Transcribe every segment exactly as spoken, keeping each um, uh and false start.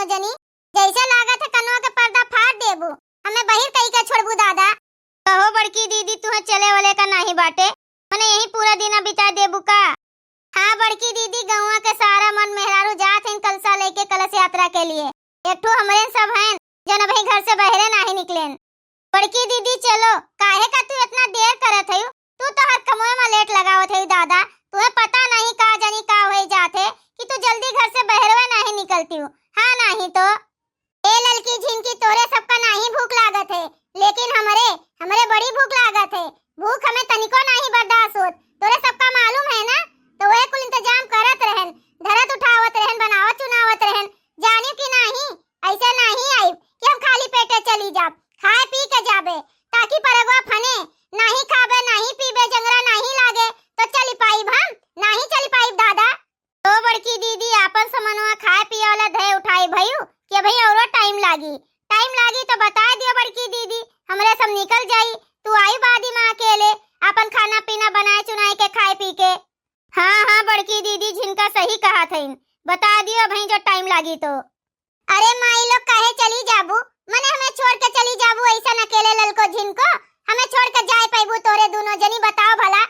जनी, जैसे लागत है कनवा के पर्दा फाड़ देबू, हमें बहिर कही के छोड़बू दादा। कहो बड़की दीदी, तुहे चले वाले का नाही बाटे, मने यही पूरा दिन बिता देबू का? हाँ बड़की दीदी, गौवा के सारा मर्द मेहरारू जात हैं कलसा लेके कलश यात्रा के लिए। एक ठो हमरे सब हैं, जन अबहीं घर से बहरे नाही निकलेन। बड़की दीदी चलो, काहे का तू इतना देर करत हयू? तू तो हर कमवे में लेट लगावत हयू दादा। तुहे पता नाही का जानी का होई जात है कि तू जल्दी घर से बहरवे नाही निकलती हू। हाँ नाही तो। ए ललकी झिनकी, तोरे सबका नाही भूख लागत है, लेकिन हमरे, हमरे बड़ी भूख लागत है। भूख हमें तनिको नाही बर्दाश्त होत। तोरे सबका मालूम है ना, तो वह कुल इंतजाम करत रहन, धरत उठावत रहन, बनावत चुनावत रहन। जानियो कि नाही, ऐसे नाही आइब कि हम खाली पेटे चली जाब। खाए पी के जाबे, ताकि परगवा फने। नाही खाबे, नाही पीबे, जंगरा नाही लागे, तो चली पाइब हम? नाही चली पाइब दादा। तो बड़की दीदी, आपन समनवा खाए पिए वाला धए उठाई भयू कि अबहीं औरो टाइम लागी? टाइम लागी तो बताए दियो बड़की दीदी, हमरे सब निकल जाई। तू आई बादी में अकेले, आपन खाना पीना बनाए चुनाए के, खाए पी के। हाँ, हाँ, बड़की दीदी झिनका सही कहत हईन, बता दियो अबहीं जो टाइम लागी तो। अरे माई लोग, काहे चली जाबू? मने हमें छोड़ के चली जाबू ऐसन अकेले ललको झिनको? हमें छोड़ के जाए पैबू तोरे दूनो जनी, बताओ भला।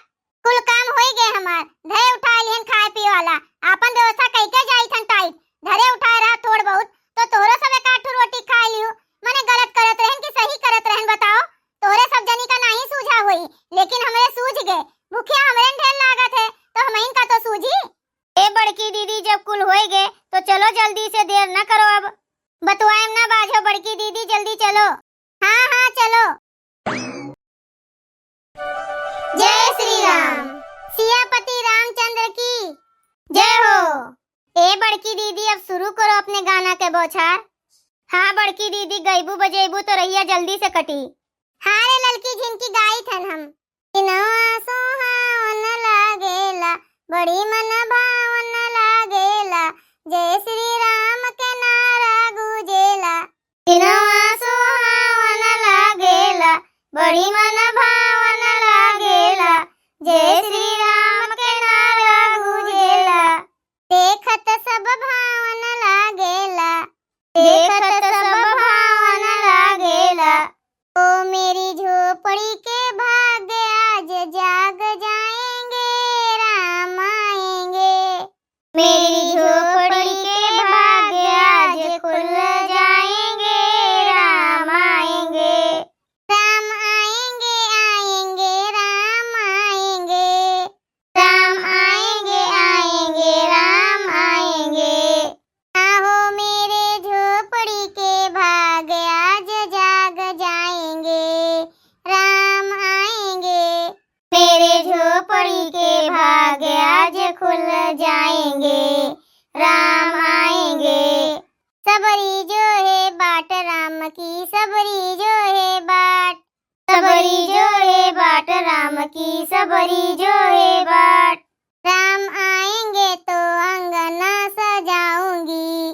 कुल काम होई गए हमार, धरे उठाए लिहन खाए पिए वाला, आपन व्यवस्था कई के जाई थन टाइट। धरे उठाए रहा थोड़ बहुत, तो तोहरो सब एक आध ठो रोटी खाए लिहू। मने गलत करत रहन कि सही करत रहन बताओ? तोहरे सब जनी का नाही सूझा होई, लेकिन हमरे सूझ गए। भूखिया हमरे न ढेर लागत है, तो हमहिन का तो सूझी। ए बड़की दीदी, जब कुल होई गए, तो चलो जल्दी से, देर न करो अब। बतुआएम ना बाझो बड़की दीदी, जल्दी चलो। हाँ, हाँ, चलो। जय श्री राम। सियापति रामचंद्र की जय हो। ए बड़की दीदी, अब शुरू करो अपने गाना के बौछार। हाँ बड़की दीदी, गईबू बजैबू तो रहिया जल्दी से कटी। हाँ रे ललकी झिनकी, गाई थन हम। दिनवा सुहावन लागेला, बड़ी मन भावन लागेला, जय श्री राम के नारा गूंजेला। दिनवा सुहावन लागेला, बड़ी मन भावन लागेला, जय श्री राम के नारा गूंजेला। देखत सब भावन लागेला, देखत सब भावन लागेला। ओ मेरी झोपड़ी के भाग्य आज जाग जाएंगे, राम आएंगे। मेरी झोपड़ी के भाग्य आज खुल जाएंगे, राम आएंगे। राम आएंगे, आएंगे, राम आएंगे। राम आएंगे, आएंगे, राम आएंगे। आहो मेरे झोपड़ी के भाग आज जाग जाएंगे, राम आएंगे। मेरे झोपड़ी के भाग आज खुल जाएंगे, राम आएंगे। सबरी जो है बाट राम की, सबरी जो है बाट। सबरी जो है बाट राम की, सबरी जो है बाट। राम आएंगे तो अंगना सजाऊंगी।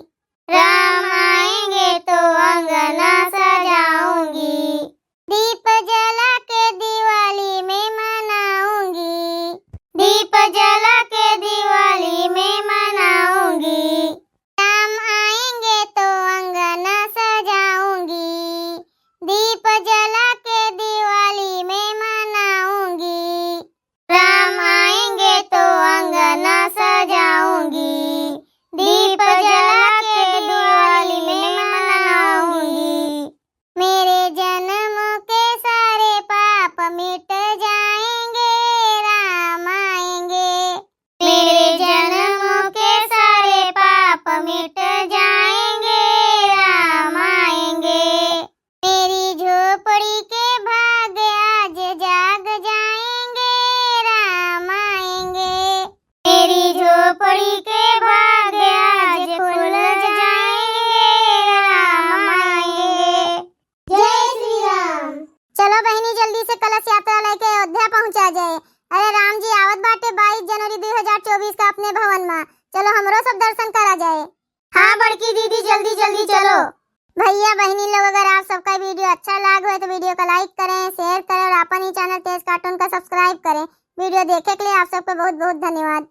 राम आएंगे तो अंगना सजाऊंगी। दीप जला के दिवाली में मनाऊंगी। दीप जला के दिवाली में मनाऊंगी। राम आएंगे तो अंगना सजाऊंगी। दीप जला के दिवाली में मनाऊंगी। राम आएंगे तो अंगना सजाऊंगी। दीप जला के दिवाली में मनाऊंगी। मेरे जन्म के सारे पाप मिट जाएंगे, राम आएंगे। मेरे जन्म के सारे पाप मिट जाएंगे, राम आएंगे। मेरी झोपड़ी के भाग आज जाग जाएंगे, राम आएंगे। मेरी झोपड़ी के भाग आज खुल जाएंगे, राम आएंगे। जय श्री राम। चलो बहिनी, जल्दी से कलश यात्रा लेके अयोध्या पहुँचा जाए। अरे राम जी आवत बाटे बाईस जनवरी दो हजार चउबीस का अपने भवन में। चलो हमरो सब दर्शन करा जाए। हाँ बड़की दीदी, जल्दी जल्दी चलो। भैया बहिनी लोग, अगर आप सबका video अच्छा लाग होए तो video का like करें, share करें और अपन ही channel तेज cartoon का subscribe करें। Video देखे के लिए आप सबको बहुत बहुत धन्यवाद।